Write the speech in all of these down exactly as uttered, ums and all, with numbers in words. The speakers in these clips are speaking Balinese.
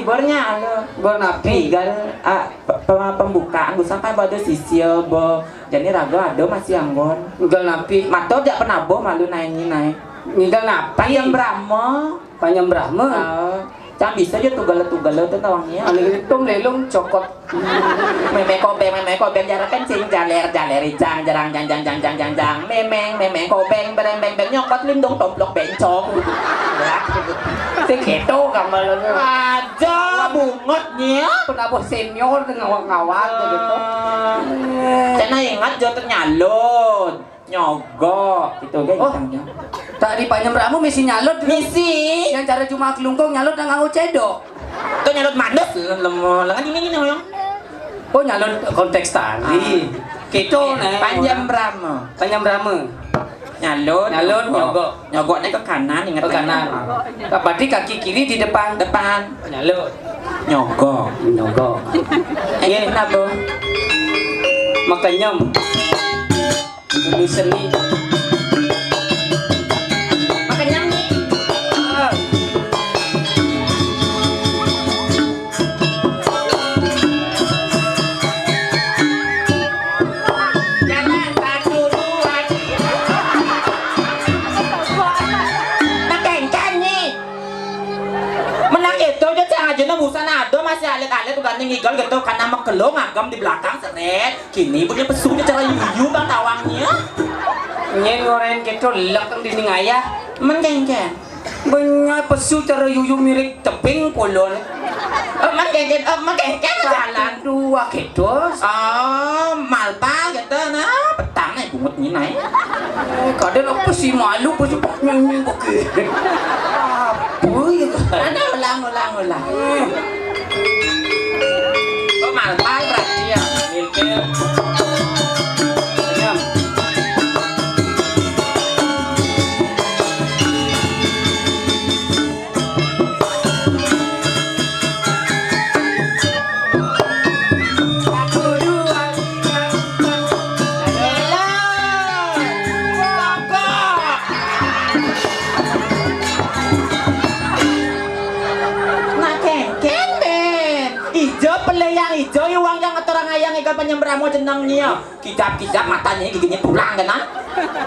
Bornya anu. Bor napi? Ngigel, ah, pe-, pe-, pembukaan, busan kan ado sisia, bo. Jani raga ado masih anggon. Ngigel napi? Mato jak penabo malu naini nai. Ngigel napi? Panjang Brahma. Panjang Brahma? Ah, cang bisa jo tugala-tugala tu tawangnya. Anu itu melelong cokot. Meme kobeng, meme kobeng, jarakan cing, jaler, jaler, icang, jarang, jang, jang, jang, jang, jang, jang, memeng, memeng kobeng, bereng, beng, beng, nyokot, lindung, tomplok, bencong. Sing gitu gambarannya. Aja bungutnya. Penabuh senior tuh ngawak-ngawak tuh gitu. Ah. Cina ingat jo tuh nyalon. Nyogok, gitu, kan, Oh. Itangnya. Tadi Panjang Brahma misi nyalon. Misi. Yang cara cuma kelungkung nyalon dengan nganggo cedok. Tuh nyalon mandes, lem-, lengan ini, ini, yang. Oh, nyalon konteks tadi. Ah. Gitu, nah. Panjang Brahma. Panjang Brahma. Nyalon, Nyalon, nyogok. Nyogok. Nyogoknya ke kanan, ingat. Ke kanan. Berarti kaki kiri di depan. Depan. Nyalon. Nyogok. Nyogok. Eh, kenapa? Makan nyem. Demi seni. Makan nyam nih. Ah. Jalan satu, dua, tiga. Makan nyam nih. Menang itu aja cang aja, nah, busan ada masih alit-alit tuh gandeng ngigel gitu, karena megelo ngagem di belakang, seret. Kini punya pesu cara yuyu bang tawangnya. Nyen ngoren keto lek dinding ayah. Men kengken. Banyak pesu cara yuyu mirip tebing polon. Eh, men kengken, eh, men kengken jalan. Dua keto. Oh, malpal gitu, nah, petang nih bungut nginai. Eh, kadang apa sih malu, apa sih pak nyanyi, oke. Apa ya? Ada ulang, ulang, ulang. Hmm. Kok malpal berarti ya? Milkil. Senyum. Satu, dua, tiga, empat. Nah, kengken, men. Ijo peleyang ijo, iwang yang aturang ayang ikan penyembramo jenengnya. Kijap-kijap matanya giginya tulang kena.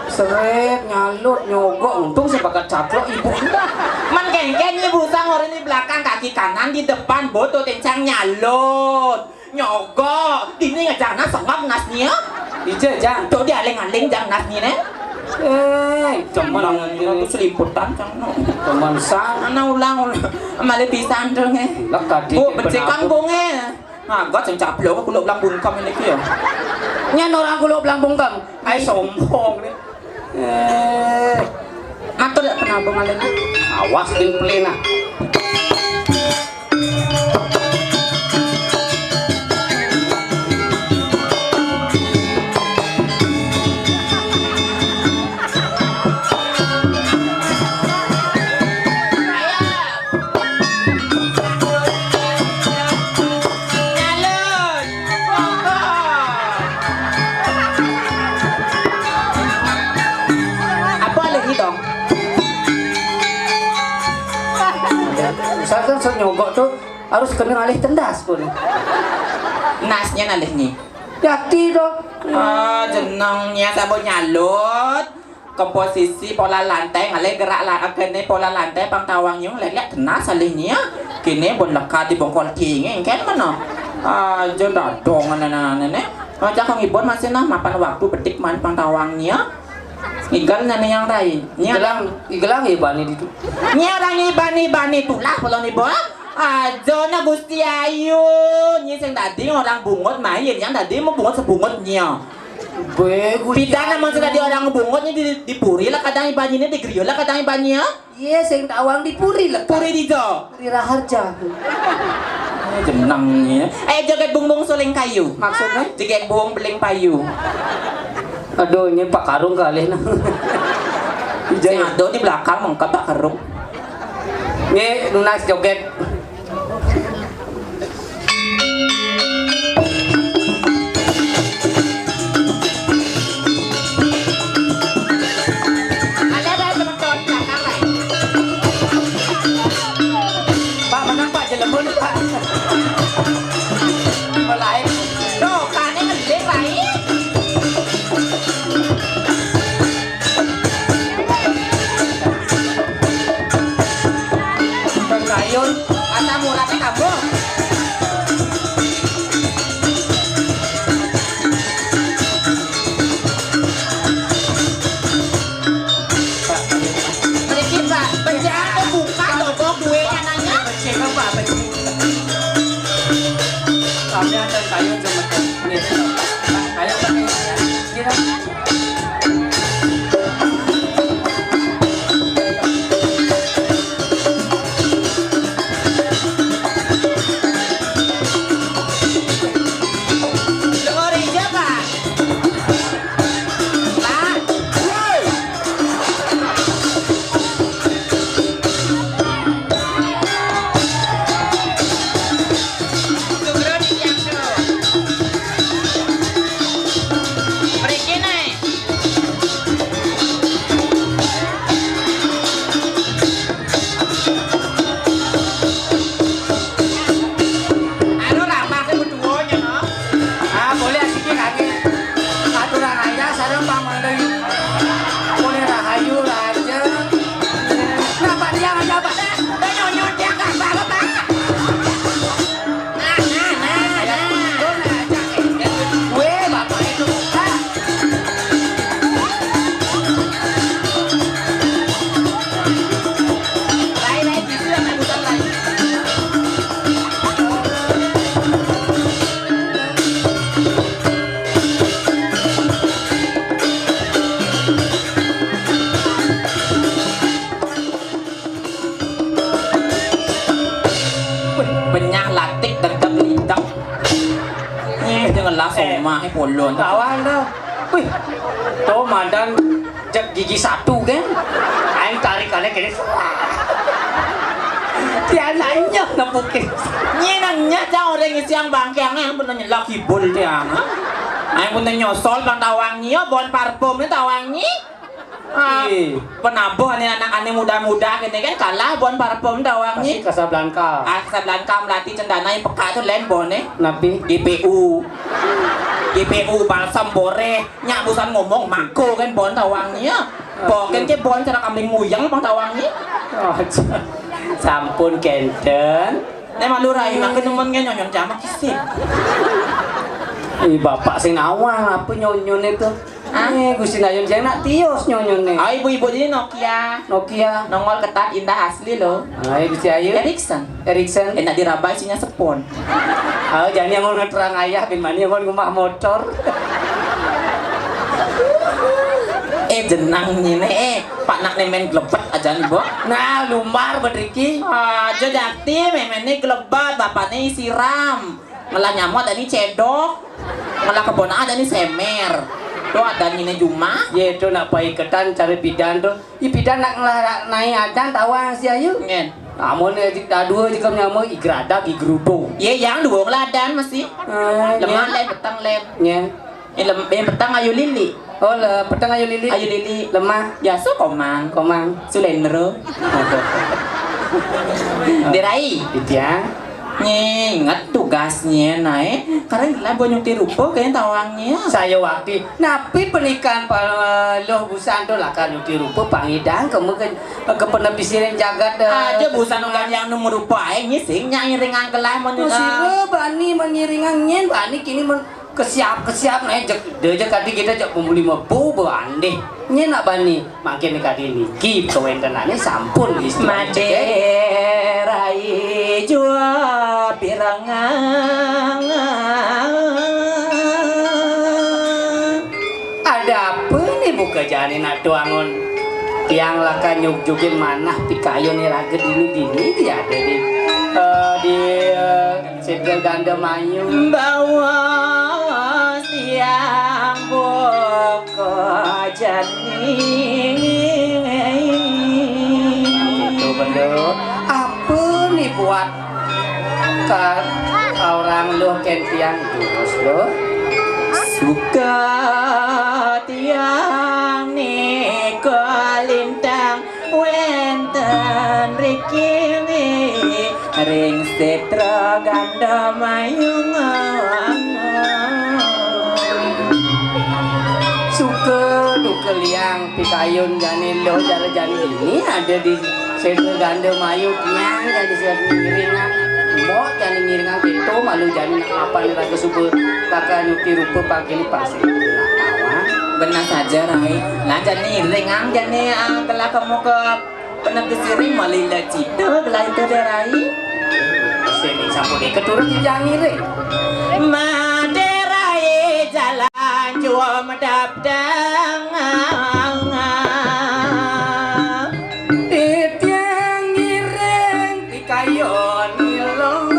Seret, nyalut, nyogok, untung saya bakal caplok ibu. Man kengken ibu sang orang di belakang kaki kanan di depan boto tencang nyalut. Nyogok, ini ngejar nas sengok nasnya. Ije, Jang. Tuh dialing-aling jang nasnya nih. Eh, teman Bilang ini. Aku seliputan cang no. Teman sang. Ana ulang ulang. Malah pisan tuh nge. Lekat di Bu, kenapa? Becik kangkungnya. Ngagat sing caplok aku lho belang bungkam ini ya. Nyen orang kulo belang bungkam. Ai sombong nih. Eh, matur ya kenapa malah. Awas bin pelina. Apa lagi dong? Misalkan saya nyogok tuh harus kena alih tendas pun. Nasnya alih nih. Jati tuh. Ah, jenengnya sabun nyalut. Komposisi pola lantai ngalih gerak la-, kene pola lantai pang tawang yung lek-lek tenas alih nia. Kene bon lekat di bongkol tinggi kan mana? Aja dadong anak-anak ne. Aja kang ibon masih nah mapan waktu bedik man pang tawang nia. Igal nane yang rai. Nia Igelang, igelang ya bani ditu. Nia orang ibani-bani tulah kalau ni bo. Aja na Gusti Ayu. Nia sing tadi orang bungut main yang tadi mau bungut sebungut nia. Be, Gusti Pidana Ayu. Maksud tadi orang bungut ni di, di puri lah kadang ibannya ni, di griya lah kadang ibannya. Iya, sing tawang di puri lah. Puri di jo. Puri Raharja. Eh, jeneng ni. Eh, joget bungbung suling kayu. Maksudnya? Joget bungbung beling payu. Aduh, ini Pak Karung kali nah. Sing ada di belakang mengkap Pak Karung. Ini lunas joget. Pak, menang, Pak, jelemun, Pak. Kami ada kayu semeton. Nggih. Kayu pakai ini ya. Nggih, Pak. Dengar aja, Pak. Pak. Woi. Anu lah, masih berduanya, no? Ah, boleh asik lagi. Aturan aja, sareng pamandai. Boleh rahayu, raja. Kenapa dia ngajak, Pak? Dah nyonyot dia, Kak, Pak, Pak. Nah, nah, nah, nah. Weh, bapak itu. Hah? Lai, lai, gitu ya, Kak, bukan lai. Wih, benyah latik dedek lidek. Nyeh, dia ngelas. Eh, omah, eh, polon. Kawan tuh. Wih, tuh madan jek gigi satu kan. Aing tarik kali kene. Dia nanya nepukin. Nyeh nanya cang orang ngisi yang bangke, yang pun nanya lagi bol dia. Aing pun nyosol bang tawang nyi, bon parfum ni tawang nyi. Ah, ih. Penabuh ane anak ane muda-muda kene kan kalah bon parfum tawang nyi. Pasti Casablanca. Ah, Casablanca melati cendana yang peka tu lain bone. Napi? G P U. G P U balsam boreh. Nyak busan ngomong mako kan bon tawang nyi. Poken ke bon cara kambing muyang bang tawang nyi. Oh, sampun kenten. Nek malu rai makan nemen nge nyonyon jamak kisin. Ih, bapak sing nawang apa nyonyon itu? Ah? Eh, Gusti Nayun, saya nak tios nyonyone. Ah, ibu-ibu ini Nokia. Nokia. Nongol ketat indah asli loh. Ah, Gusti Ayu. Ericsson. Ericsson. Enak diraba isinya sepon. Ah, jadi yang mau terang ayah, bin mani yang mau ngumah motor. Eh, jenang nyine, eh, pak nak nemen glebet aja nih, Bo. Nah, lumbar bedriki. Aja jati, memene glebet, bapakne siram. Ngelah nyamot ada ni cedok. Ngelah kebon ada ni semer. Tuh ada nyine jumah. Ye, tuh nak paiketan cari bidan tuh. I bidan nak ngelah naik adan tawang si ayu. Ngen. Amun ya jik dadua jik nyamuk i geradak i gerudo. Ye, yang dua ngeladan mesti. Eh, lemah ngen. Len, petang len. Ngen. Eh, lem-, eh, petang ayu lili. Oh, le-, petang ayu lili. Ayu lili. Lemah. Biasa komang. Komang. Sulendro. Dirai. Itiang. Nginget tugasnya, nae. Karena lah banyak dirupa kayaknya tawangnya. Saya waktu napi pernikahan pa-, loh busan tu lah kan nyuti rupa pangidang kamu ke, ke pernah bisirin jagat, eh, aja busan orang yang nomor rupa ae ngising nyak ngiring angkelah mau. Sira bani mengiringan nyen bani kini men-, kesiap-kesiap naik jek, de jek kadi kita jek pembuli mebu bandih. Nyen nak bani makin kadi niki kawentenane sampun istri. Made rai jua pirengang. Ada apa nih buka jani nak tuangun? Tiang laka nyugjugin manah pikayon ni raga dini-dini dia ada di, eh, di, eh, Sidra Ganda Mayu. Bawa siang buka jani. Nah, gitu, bener. Apa nih buat ka-, orang lu kentiang terus lu? Suka tiang ni kalintang wenten riki ring setra ganda mayung. Suka duka liang pikayun jani loh jara jani ini ada di setra ganda mayu tiang jani setra ngiringan. Mok jani ngiringan kita malu jani nak apa ni raga suba bakal nyuti rupa pagi ni pasti. Benar saja, Rai. Lah jani ringang jani, ah, kelak kamu ke Pernah kesiring malila cita belai tu deh, Rai. Sing sampun keturun titiang ngiring. Maderahe jalan juwa medapdang. Titiang ngiring pikayon ilong.